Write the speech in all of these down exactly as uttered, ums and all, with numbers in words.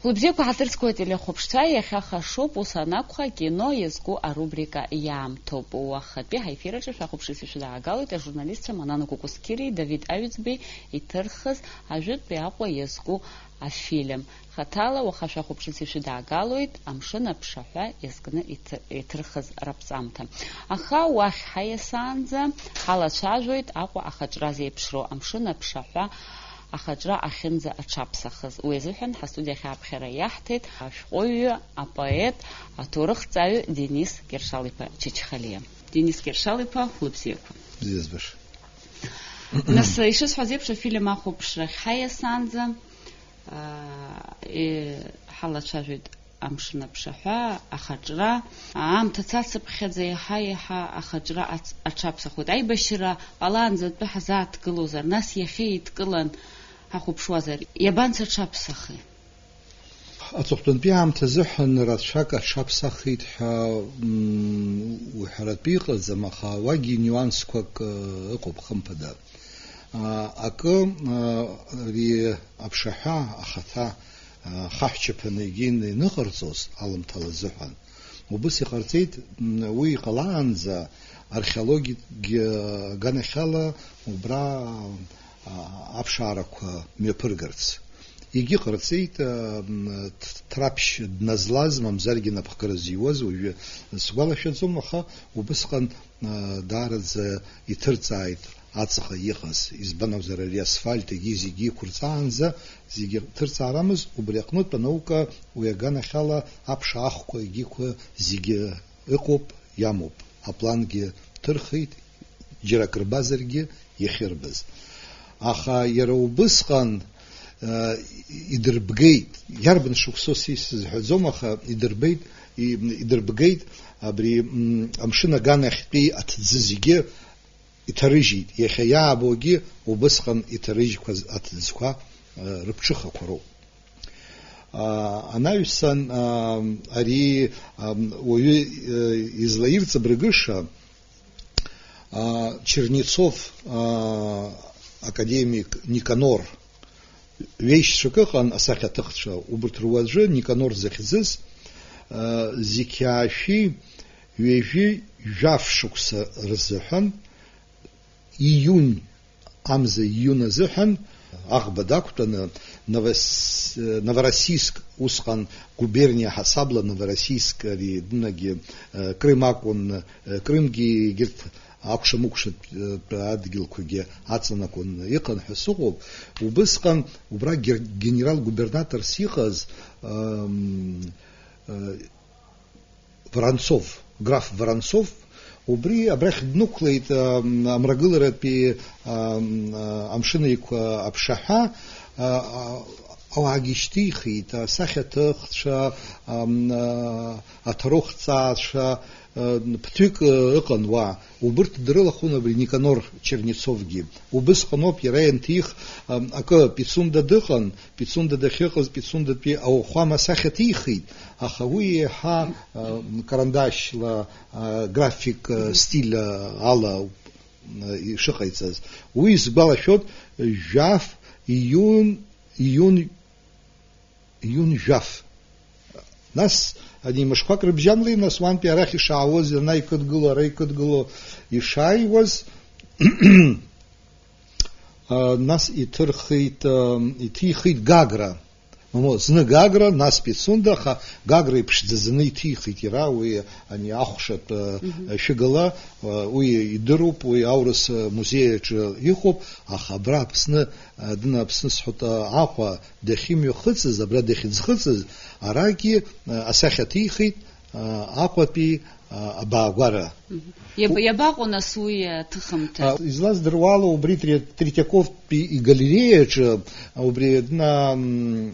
Хәылбзиақәа ҳаҭыр зқәу ателехәаԥшцәа, иахьа хашоуп, ус анакәха, акино иазку арубрика иаамҭоуп. Уахатәи ҳаефир аҿы шәахәаԥшырц ишәыдаагалоит ажурналистцәа Манана Кәыкәсқьыреи Давид Аҩӡбеи иҭырхыз ажәытәтәи Аҟәа иазку афильм. Хаҭала уаха шәахәаԥшырц ишәыдаагалоит Амшын аԥшаҳәа иазкны иҭ-, иҭырхыз раԥҵамҭа. Аха уахь ҳаиасаанӡа ҳалацәажәоит Аҟәа ахаҿра зеиԥшроу, Амшын аԥшаҳәа ахаҿра ахьынӡа аҽаԥсахыз. Уи азыҳәан ҳастудиахь ааԥхьара иаҳҭеит ашәҟәыҩҩы, апоет, аҭоурыхҭҵааҩы Денис Кьыршал-иԥа Чачхалиа. Денис Кьыршал-иԥа, хәлыбзиақәа. Бзиа збаша. Нас, ишысҳәаз еиԥш, афильм ахәаԥшрахь ҳаиасаанӡа, аа, е, ҳалацәажәоит Амшын аԥшаҳәа, ахаҿра, аамҭа цацыԥхьаӡа еиҳа-еиҳа ахаҿра ац-, аҽаԥсахоит. Аибашьра ҟалаанӡа атәы ҳазааҭгылозар, нас иахьа еидкылан ҳахәаԥшуазар, иабанӡа аҽаԥсахи? Аҵыхәтәантәи аамҭа азыҳәан рацәак аҽаԥсахит ҳәа, м, уҳәаратәы иҟаӡам, аха уагьы нюансқәак, ы, ыҟоуп, хымԥада. А, акы, а, ари аԥшаҳәа ахаҭа, а, хаҳәчаԥаны егьин иныҟарҵоз алымҭала азыҳәан, убыс иҟарҵеит, м, уи иҟалаанӡа археологиатә ганахьала убра, а, аԥшаарақәа мҩаԥыргарц. Егьыҟарҵеит, а, м, ҭ-, Ҭраԥшь дназлаз, мамзаргьы напхгара зиуаз, уажәы сгәалашәаӡом, аха убысҟан, а, даараӡа иҭырҵааит аҵаҟа иҟаз, избан акәзар, ари асфальт егьи зегьы иқәырҵаанӡа, зегьы ҭырҵаарамызт, убри аҟнытә анаука уи аганахьала аԥша ахқәа егьиқәа зегьы ыҟоуп, иамоуп, аплангьы ҭырхит, џьара акры базаргьы иахьырбаз. Аха иара убысҟан, э, идырбгеит, иарбан шықәсоу сисызҳәаӡом, аха идырбеит, и-, идырбгеит абри, м, амшын аганахьтәи аҭӡы зегьы, иҭарыжьит, иахьа иаабогьы убысҟан иҭарыжьқәаз аҭӡқәа, э, рыԥҽыхақәа роуп. А, анаҩсан, а, ари, а, уаҩы, э, излаирҵабыргыша, а, Чернецов, а, академик Никанор, ҩеишьцәак ыҟан асахьаҭыхцәа, убырҭ руаӡәы Никанор захьӡыз, а, зқьи аашәи ҩажәи жәаф шықәса рзыҳәан, июнь амза, июнь азыҳәан аӷба дақәтәаны Новос-, Новороссийск, усҟан губерниа ҳасабла Новороссийск, ари дынагьы, э, Крым акәын, э, Крымгьы егьырҭ акәша-мыкәшатә, э, адгьылқәагьы аҵанакуан иҟан ҳәа сыҟоуп. Убысҟан убра гер-, генерал-губернаторс иҟаз, ам, э, Воронцов, граф Воронцов, убри абрахь днықәлеит, ам, амрагыларатәи, ам, а, амшын еиқәа аԥшаҳәа, а, а, ауаагьы шьҭихит, асахьаҭыхцәа, ам, а, аҭоурыхҭҵаацәа, а, ԥҭҩык, а, ыҟан уа. Убырҭ дрылахәын абри Никанор Чернецовгьы. Убысҟаноуп иара ианҭих, ам, акы, Пицунда дыҟан, Пицунда дахьыҟаз, Пицундатәи ауахәама асахьа ҭихит, аха уи еиҳа, а, карандашьла, а, график, а, Мгм. стиль, а, ала, а, ишыҟаиҵаз. Уи сгәалашәоит, жәаф, июн, июн, июн жәаф. Нас, ани мышқәак рыбжьамлеи, нас уантәи арахь ишаауаз, ианаикыдгыло, ара икыдгыло ишааиуаз, а, нас иҭырхит, а, иҭихит Гагра. Мамоу, зны Гагра, нас Пицунда, аха Гагра иԥшӡаӡаны иҭихит иара, уи ани ахәшатә, а, Мгм. шәыгала, а, уи идыруп, уи аурыс, а, музеи аҿы иҟоуп, аха абра Аԥсны, а, дына Аԥсны сҳәоит, а, Аҟәа дахьымҩахыҵыз, абра дахьыӡхыҵыз, арагьы, а, асахьа ҭихит, а, Аҟәатәи, а, абаагәара. Мгм. Иаб-, иабаҟоу, нас, уи аҭыхымҭа? А, излаздыруа ала, убри Тре-, Третьяковтәи игалереиаҿы, а, убри, а, м,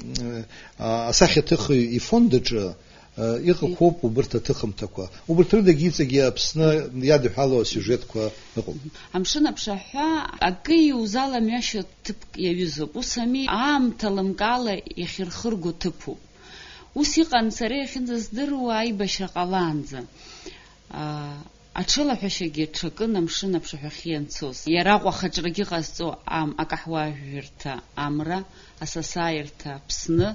а, асахьаҭыхҩы ифонд аҿы, а, иҟақәоуп убырҭ аҭыхымҭақәа. Убырҭ рыдагьы иҵегьы Аԥсны иадҳәалоу асиужетқәа ыҟоуп. Амшын аԥшаҳәа акы иузаламҩашьо ҭыԥк иаҩызоуп. Ус ами, аамҭа лымкаала иахьырхырго ҭыԥуп. Ус иҟан сара иахьынӡаздыруа аибашьра ҟалаанӡа. А, Аҽылаҳәашьагьы ҽакын амшын аԥшаҳәахьы ианцоз. Иара Аҟәа ахаҿрагьы ҟазҵо ам, акаҳуажәырҭа, Амра, Асасааирҭа, Аԥсны,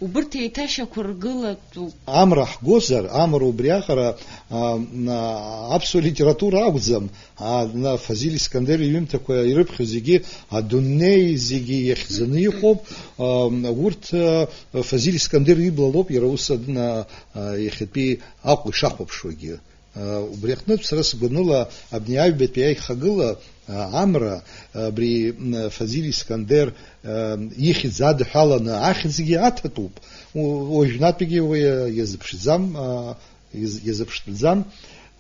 убырҭ еиҭашьақәыргылатәуп. Амра ҳгозар, Амра убриаҟара, а, а, аԥсуа литература акәӡам, а, на, Фазиль Искандер иҩымҭақәа ирыԥхьо зегьы адунеи зегьы иахьӡаны иҟоуп, а, урҭ, а, Фазиль Искандер ибла лоуп, иара ус адна, а, иахьатәи Аҟәа ишахәаԥшуагьы. Убри аҟнытә сара сгәаныла абни аҩбатәи аихагыла, а, Амра, абри, м, Фазиль Искандер, а, ихьӡ адҳәаланы ахьӡгьы аҭатәуп. У-, уажәнатәигьы уи, а, иазыԥшӡам, а, иаз-, иазыԥштәӡам.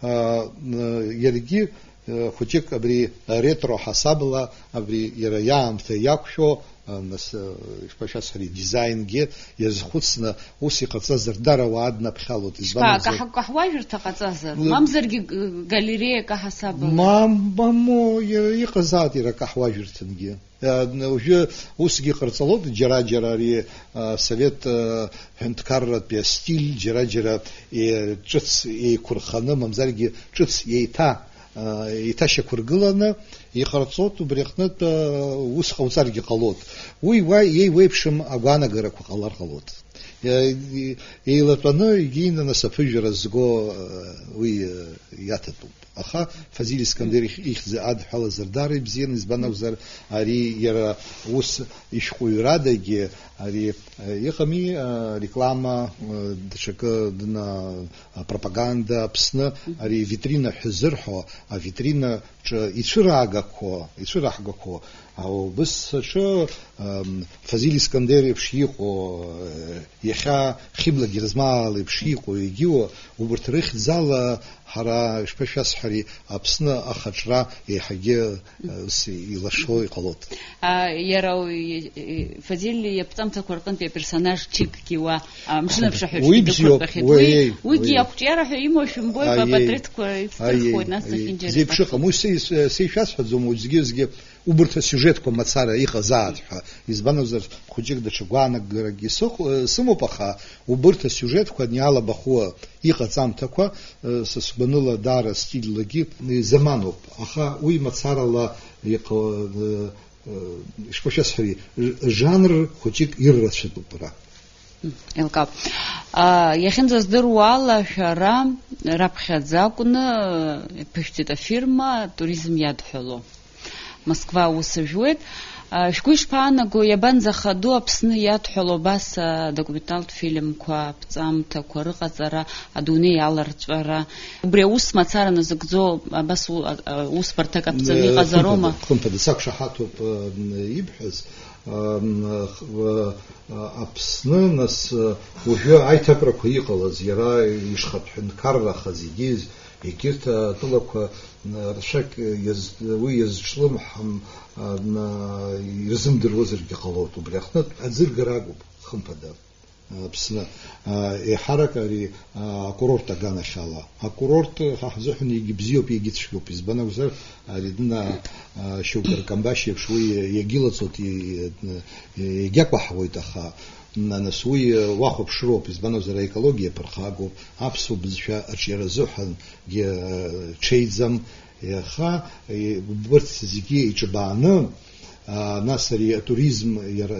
А, м, иаргьы, а, хәыҷык абри аретро ҳасабла абри иара иаамҭа иақәшәо, а, нас, а, ишԥашәасҳәари, дизаингьы иазхәыцны ус иҟаҵазар, дара ауаа днаԥхьалоит, Ишԥа, избан акзар? Каҳ-, каҳуажәырҭа ҟаҵазар? Ны- Мамзаргьы г-, галереиак аҳасабала? Мам-, мамо, иара иҟазаат иара акаҳуажәырҭангьы. А, н-, уажәы усгьы ҟарҵалоит, џьара-џьара ари, а, совет, а, ҳәынҭқарратәи астиль, џьара-џьара, е, ҿыц еиқәырханы, мамзаргьы ҿыц еиҭа а, еиҭашьақәыргыланы иҟарҵоит, убри аҟнытә, а, ус ҟауҵаргьы ҟалоит. Уи уа еиуеиԥшым агәаанагарақәа ҟалар ҟалоит. Е-, е-, еилатәаны егьины нас аԥыжәара зго, а, уи, а, иаҭатәуп. Аха Фазиль Искандер их-, ихьӡ адҳәалазар даара ибзиан, избан акәзар, ари иара ус ишәҟәыҩрадагьы, ари, а, иҟами, а, реклама, а, даҽакы дна-, апропаганда Аԥсны, ари витрина ҳәа зырҳәо, авитрина ҿы ицәыраагақәо, ицәыраҳгақәо, аобыс аҿы, ам, Фазиль Искандер еиԥш иҟоу, э, иахьа Хьыбла Герзмал еиԥш иҟоу, егьиу, убарҭ рыхьӡала ҳара, ишԥашәасҳәари, Аԥсны ахаҿра еиҳагьы, э, ус илашо иҟалоит. А, иара уи, и, Фазиль иаԥҵамҭақәа рҟынтәи аперсонаж Чикгьы уа, а, амшын аԥшаҳәаҿгьы Уи бзиоуп, дықәыртәахьеит. уи, Уи, аиеи, уигьы уи. Иақәҿиарҳәа имоу шәымбои, Аиеи, апатреҭқәа аиеи, ицәырхуеит, нас аиеи. Зеиԥшыҟам, уи са ис-, сеишәасҳәаӡом, уи зегьы-зегьы убарҭ асиужетқәа мацара иҟазаат ҳәа. Избан акәзар, хәыҷык даҽа гәаанагаракгьы сыхә-, сымоуп, аха убарҭ асиужетқәа ани алабахәы иҟаҵамҭақәа, са сгәаныла, даара стильлагьы изаманоуп. Аха уи мацарала иҟ-, ишԥашәасҳәари, ж-, жанр хәыҷык иррацәатәуп ара. Еилкаауп. А, иахьынӡаздыруа ала, шәара раԥхьаӡа акәны, э, иԥышәҵеит афирма туризм иадҳәало. Москва аус ажәуеит. А, шәгәы ишԥаанаго, иабанӡахаду Аԥсны иадҳәало абас адокументалтә фильмқәа, аԥҵамҭақәа рыҟаҵара, адунеи аларҵәара? Убри аус мацара назыгӡо, абас у-, а, а, усбарҭак аԥҵаны Э, иҟазароума? Хымԥада, хымԥада, сақәшаҳаҭуп, э, ибҳәаз. Ам, х-, в-, а, Аԥсны, нас, э, уажәы аиҭакрақәа иҟалаз, иара ишхатә ҳәынҭқарраха зегьы, егьырҭ атәылақәа, н-, рацәак иаз-, уи иазҿлымҳам, а, на-, ирзымдыруазаргьы ҟалоит. Убри аҟнытә аӡыргара агуп, хымԥада, Аԥсны. А, еиҳарак ари, а, акурорт аганахьала. Акурорт, ҳа ҳзыҳәан егьыбзиоуп, егьыцәгьоуп. Избан акәзар, ари дына, а, шьоукы ркамбашь еиԥш уи иагьылаҵоит, и-, и-, иагьакәаҳауеит, аха, н-, нас уи, а, уахәаԥшроуп, избан акәзар, аекологиа ԥырхагоуп, аԥсуа бызшәа аҿиара азыҳәангьы, а, ҽеиӡам, иаха, и-, убырҭ зегьы иҿыбааны, а, нас ари атуризм иар-,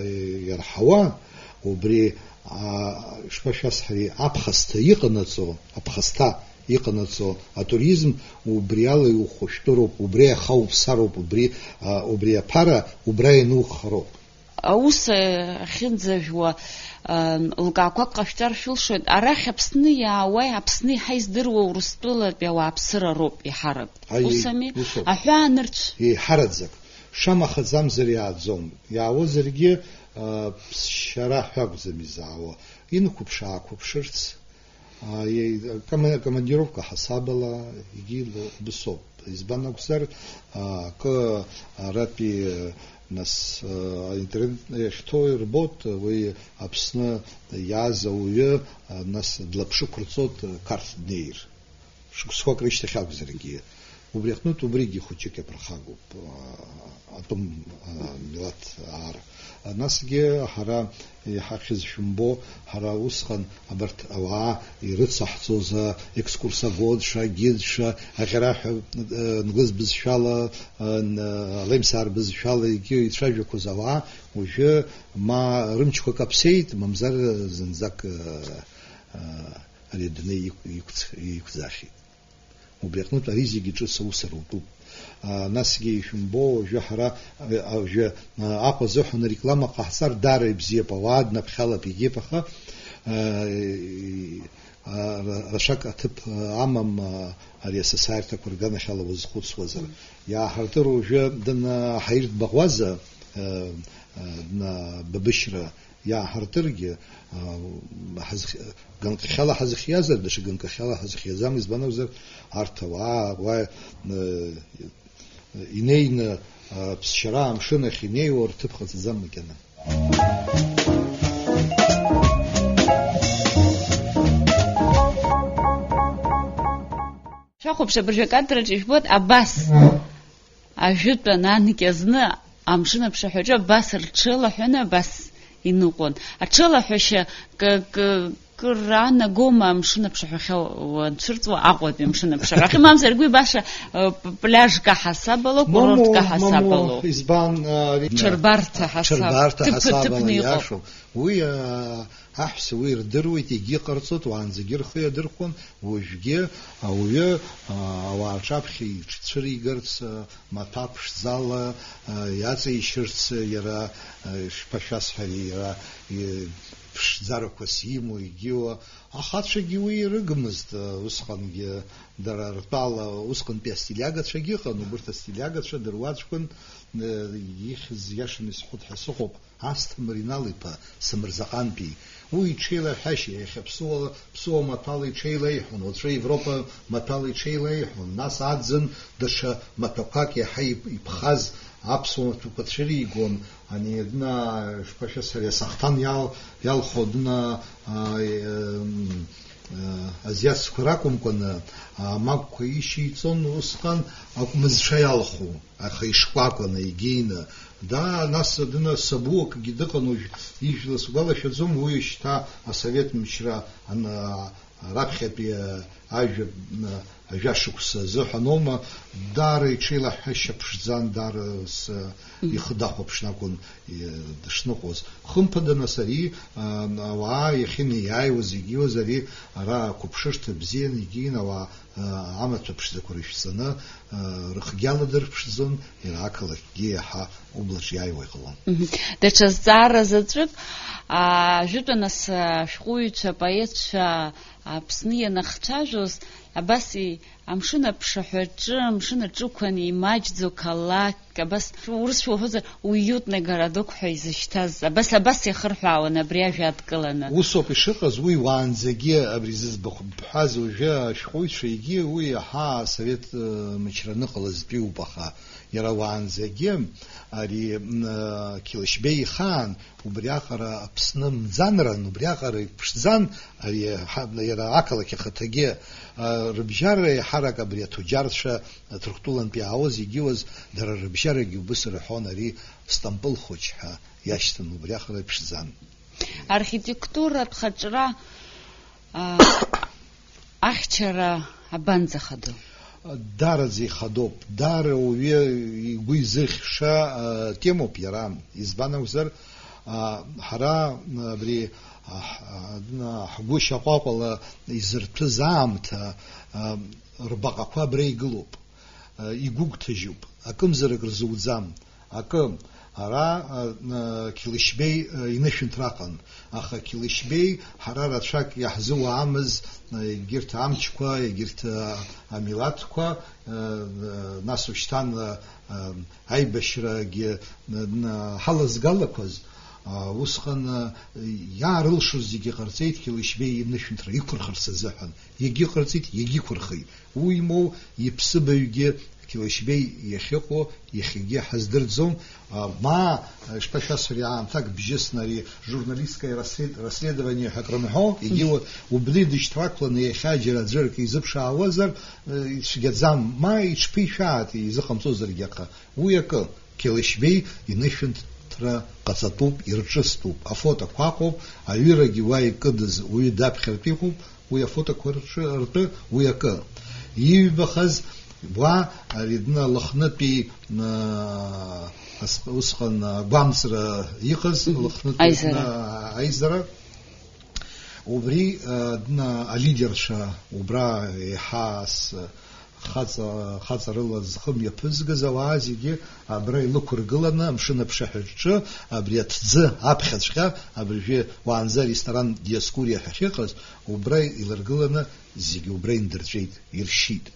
иарҳауа, убри, а, шԥашәасҳәари, аԥхасҭа иҟанаҵо, аԥхасҭа иҟанаҵо атуризм убриала иухәышәтәыроуп, убри аха уԥсароуп, убри, а, убри аԥара убра ианухароуп. Аус, э, ахьынӡажәуа, э, лкаақәак ҟашәҵар шәылшоит. Арахь Аԥсны иаауа, Аԥсны иаҳа издыруа Урыстәылатәи ауааԥсыра роуп, иҳарак. Аиеи, Усами? Усоуп. Аҳәаанырцә. Еиҳараӡак. Шамахаӡамзар иааӡом. Иаауазаргьы, а, ԥсшьара ҳәа акәӡам изаауа. Инықәыԥш-аақәыԥшырц, а, е-, кома-, командировка ҳасабала, егьи ло-, бысоуп. Избан акәзар, а, акы аратәи, нас, а, аинтернет иахьҭоу ирбоит, уи Аԥсны иааз ауаҩы, а, нас длаԥшықәрҵоит, а, Қарҭ днеир. Шықәсқәак рышьҭахь акәзаргьы. Убри аҟнытә убригьы хәыҷык иаԥырхагоуп, а, атәым, а, милаҭ аара. А, насгьы ҳара иҳахьыз шәымбо, ҳара усҟан абарҭ ауаа ирыцаҳҵоз, а, екскурсоводцәа, агидцәа, аӷьараҳәа, а, нглыз бызшәала, а, н-, алемсаа рбызшәала егьи ицәажәақәоз ауаа уажәы ма рымчқәа каԥсеит, мамзар зынӡак, а, а, ари адунеи иқә-, иқәцх-, иқәӡахьеит. Убри аҟнытә ари зегьы ҿыц аус рутәуп. А, насгьы ишәымбо, уажәы ҳара, а, уажәы, а, Аҟәа азыҳәан ареклама ҟаҳҵар даара ибзиап, ауаа днаԥхьалап, егьип, аха, а, а, ра-, рацәак аҭыԥ, а, амам, а, ари асасааирҭақәа рганахьала уазхәыцуазар. Иааҳартыр уажәы дын, а, ҳаиртә баӷәаза, а, а, дна-, Бабышьра, иааҳартыргьы, а, ҳазх-, ганкахьала ҳазхиазар, даҽа ганкахьала ҳазхиаӡам, избан акәзар, арҭ ауаа, уа, э, инеины, а, ԥсшьара амшын ахь инеиуа рҭыԥ ҟаҵаӡам макьана. Шәахәаԥш, абыржәы акадраҿ ижәбоит абас. Ажәытәан анкьа зны амшын аԥшаҳәаҿы абас рҽеилаҳәаны абас иныҟәон. Аҽеилаҳәашьа к-, к-, кыр аанагома амшын аԥшаҳәахьы уанцәырҵуа Аҟәатәи амшын аԥшаҳәахьы? Мамзар, уи баша, э, п-, пляжк аҳасаб ало, курортк аҳасаб ало. Избан, а, ари-, Ҽырбарҭа ҳасаб. Ҽырбарҭа ҭыԥ-, ҳасаб ала ҭыԥны иҟоуп. Иашоуп. Уи, а, аҳәса уи рдыруеит, егьиҟарҵоит, уаанӡагьы рхы иадырхәон, уажәгьы ауаҩы, а, ауаа рҿаԥхьа иҽцәыригарц, а, маҭәа ԥшӡала, а, иаҵеишьырц, иара, а, ишԥашәасҳәари, иара, и-, ԥшӡарақәас имоу, егьиуа, ахацәагьы уи ирыгмызт, а, усҟангьы дара ртәала, усҟантәи астилиагацәагьы ыҟан, убырҭ астилиагацәа дыруаӡәкын, а, ихьыз иашаны исҳәоит ҳәа сыҟоуп. Асҭамыр Инал-иԥа Самырзаҟантәи, уи иҽеилаҳәашьа, иахьа ԥсуа, ԥсуа маҭәала иҽеилеиҳәон, уаҵәы Европа маҭәала иҽеилеиҳәон, нас аӡын даҽа маҭәақәак иаҳа ип-, иԥхаз аԥсуа маҭәақәа цәыригон, ани адна, шԥашәасҳәари, асахҭан иал-, иалху адна, а, е-, м, а, азиацқәа ракәымкәаны, амагәқәа ишьеиҵон усҟан акәмызцәа иалху. Аха ишкәакәаны, егьины, да, нас адына сабуакгьы дыҟан, уажә ижәла сгәалашәаӡом, уи шьҭа асовет мчра ан-, раԥхьатәи ажәа, ажәа шықәса азыҳәан аума, даара иҽеилаҳәашьа ԥшӡан, даара с-, Мгм. ихы дахәаԥшны акәын, и-, дышныҟәоз. Хымԥада, нас ари, а, ауаа иахьынеиааиуаз, егьиуаз ари ара ақәыԥшырҭа бзиан, егьин ауаа амаҭәа ԥшӡақәа рышәҵаны, рыхгьы аладырԥшӡон, иара ақалақьгьы иаҳа ублаҿ иааиуа иҟалон. Мгм. Даҽа зҵаара заҵәык, а, жәытәанас, а, ашәҟәыҩҩцәа, апоетцәа Аԥсны ианахцәажәоз, абас и-, амшын аԥшаҳәаҿы, амшын аҿықәан имаҷӡо қалақь, абас урысшәа уҳәозар, уютный городок ҳәа изышьҭаз, абас, абас иахырҳәаауан абри ажәа адкыланы. Усоуп ишыҟаз, уи уаанӡагьы абри зыӡбахә бҳәаз уажәы ашәҟәыҩҩцәа, егьи уи иаҳа асовет, э, мчра аныҟалазтәиуп, аха иара уаанӡагьы ари, м, э, Қьылышьбеи ихаан убриаҟара Аԥсны мӡанран, убриаҟара иԥшӡан, ари ҳа-, иара ақалақь ахаҭагьы, э, рыбжьара еиҳарак абри аҭуџьарцәа Ҭырқәтәылантәи иаауаз, егьиуаз, дара рыбжьарагьы убыс рҳәон, ари Стампыл хәыҷ ҳәа иашьҭан, убриаҟара иԥшӡан. Архитектуратә хаҿра, а, ахьчара абанӡахадоу? Даараӡа ихадоуп, даара уаҩы игәы изырхьша, а, темоуп иара. Избан акәзар, а, ҳара, а, абри, а, ҳ-, а, ҳгәы шьаҟәаҟәала изырҭәыз аамҭа, а, рбаҟақәа абра игылоуп. Игәыгәҭажьуп, акымзарак рзуӡам, акы, ара, Қьылышьбеи инышәынҭра аҟан, аха Қьылышьбеи ҳара рацәак иаҳзуаамыз, егьырҭ амчқәа, егьырҭ амилаҭқәа, нас ушьҭан аибашьрагьы ҳалазгалақәаз, усҟан иаарылшоз зегьы ҟарҵеит Қьылышьбеи инышәынҭра иқәырхырц азыҳәан. Егьыҟарҵеит, егьиқәырхеит. Уимоу, иԥсыбаҩгьы Кьылышьбеи иахьыҟоу иахьагьы ҳаздырӡом, а, ма, а, ишԥашәасҳәари, аамҭак бжьысны ари журналистское расслед-, расследование ҳәа акрымҳәо, егьи уа-, убри дышьҭрақәланы иахьа џьара аӡәырк изыԥшаауазар, э, ицәгьаӡам, ма иҽԥишәааит, изыҟамҵозаргьы аха. Уи акы, Кьылышьбеи инышәынҭра ҟаҵатәуп, ирҿыстәуп, афотоқәа аҟоуп, аҩырагьы уа икыдыз уаҩы даԥхьартә иҟоуп, уи афотоқәа рҿы, ртәы уи акы. Иҩбахаз уа, ари дна Лыхнытәи, а, ас-, усҟан, а, гәамҵра иҟаз, Мгм. Лыхнытәи Аизара. Дна аизара. Убри, а, дна алидерцәа, убра еиҳа ас, хаҵа, хаҵарыла зхы мҩаԥызгаз ауаа зегьы абра илықәыргыланы, амшын аԥшаҳәаҿы, абри аҭӡы аԥхьаҵәҟьа, абыржәы уаанӡа аресторан Диоскурия ҳәа ахьыҟаз, убра илыргыланы зегьы убра индырҵәеит, иршьит.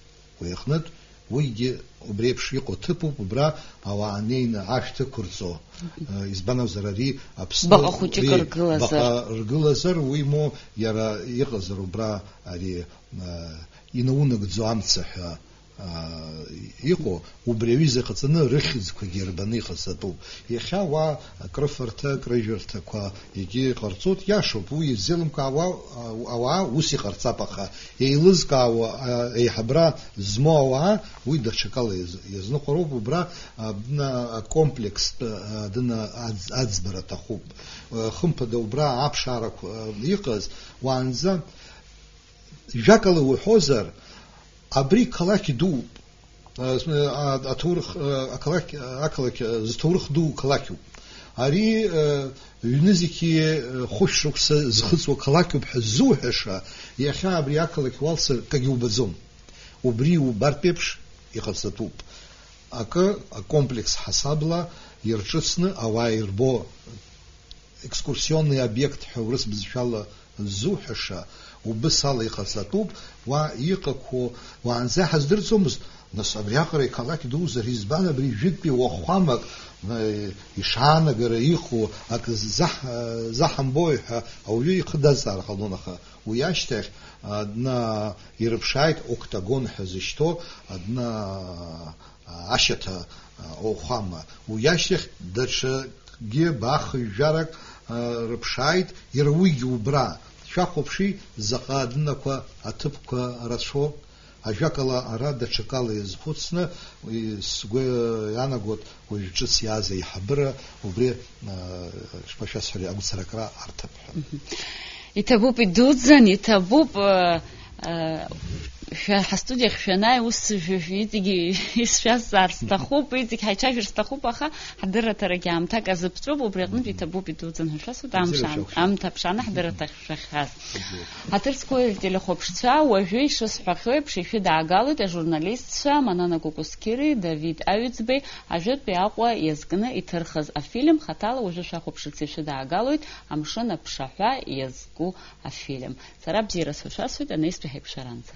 Уи аҟнытә, уигьы убри еиԥш иҟоу ҭыԥуп, убра ауаа неины ашәҭ ықәырҵо. Э, избан акәзар, ари Аԥсны Баҟа хәыҷык уи ргылазар. Баҟа ргылазар, уимоу иара иҟазар убра ари, э, инаунагӡо амца ҳәа, э, иҟоу, убри аҩыза иҟаҵаны рыхьӡқәагьы ирбаны иҟаҵатәуп. Иахьа уа акрыфарҭа, акрыжәырҭақәа егьи ҟарҵоит, иашоуп, уи изеилымкаауа, а, ауаа ус иҟарҵап, аха еилызкаауа, а, еиҳабра змоу ауаа уи даҽакала иаз-, иазныҟәароуп, убра, а, дна-, акомплекстә, а, дына-, аӡ-, аӡбара аҭахуп. А, хымԥада, убра аԥшаарақәа, а, иҟаз, уаанӡа Жәакала уҳәозар, абри қалақь дууп. А, а, аҭоурых, а, ақалақь, ақалақь, а, зҭоурых ду қалақьуп. Ари, а, ҩнызқьи, а, хәышә шықәса зхыҵуа қалақьуп ҳәа ззуҳәаша, иахьа абри ақалақь уалсыр акгьы убаӡом. Убри иубартә еиԥш иҟаҵатәуп. Акы, акомплекс ҳасабла ирҿыцны ауаа ирбо, экскурсионный объект ҳәа урыс бызшәала ззуҳәаша, убыс ала иҟаҵатәуп, уа иҟақәоу уаанӡа ҳаздырӡомызт, нас абриаҟара иқалақь дуузар, избан абри жәытәтәи уахәамак, э, ишаанагара иҟоу ак заҳ-, заҳамбои ҳәа ауаҩы ихы дазҵаар ҟалон, аха уи ашьҭахь, адна, ирыԥшааит октагон ҳәа зышьҭоу, адна, ашьаҭа, а, ауахәама. Уи ашьҭахь даҽакгьы баахыжәжәарак, а, рыԥшааит, иара уигьы убра. Шәахәаԥши, заҟа адынақәа, аҭыԥқәа рацәоу. Ажәакала, ара даҽакала иазхәыцны, уи сгәы иаанагоит, уажә ҿыц иааз аиҳабыра убри, а, шԥашәасҳәари, агәцаракра арҭап ҳәа. Мгм. Иҭабуп, идуӡӡан, иҭабуп, э, э, шәа-, ҳастудиахь шәанааи, ус шәа-, шәа-, иҵегьы исшәазҵаар сҭахуп, иҵегь ҳаицәажәар сҭахуп, аха ҳдырраҭарагьы аамҭак азыԥҵәоуп, убри аҟнытә иҭабуп, идуӡӡан ҳәа шәасҳәоит, амш аан-, амҭ аԥшаана ҳдырраҭара шәахьхаз. Ҳаҭыр зқәу телехәаԥшцәа, уажәы ишысҳәахьоу еиԥш, ишәыдаагалоит ажурналистцәа Манана Кәакәасқьыри Давид Аҩӡбеи ажәытәтәи Аҟәа иазкны иҭырхыз афильм, хаҭала уажәы шәахәаԥшырц ишәыдаагалоит, Амшын аԥшаҳәа иазку афильм. Сара бзиара сашәасҳәоит, анаҩстәи ҳаиқәшәаранӡа.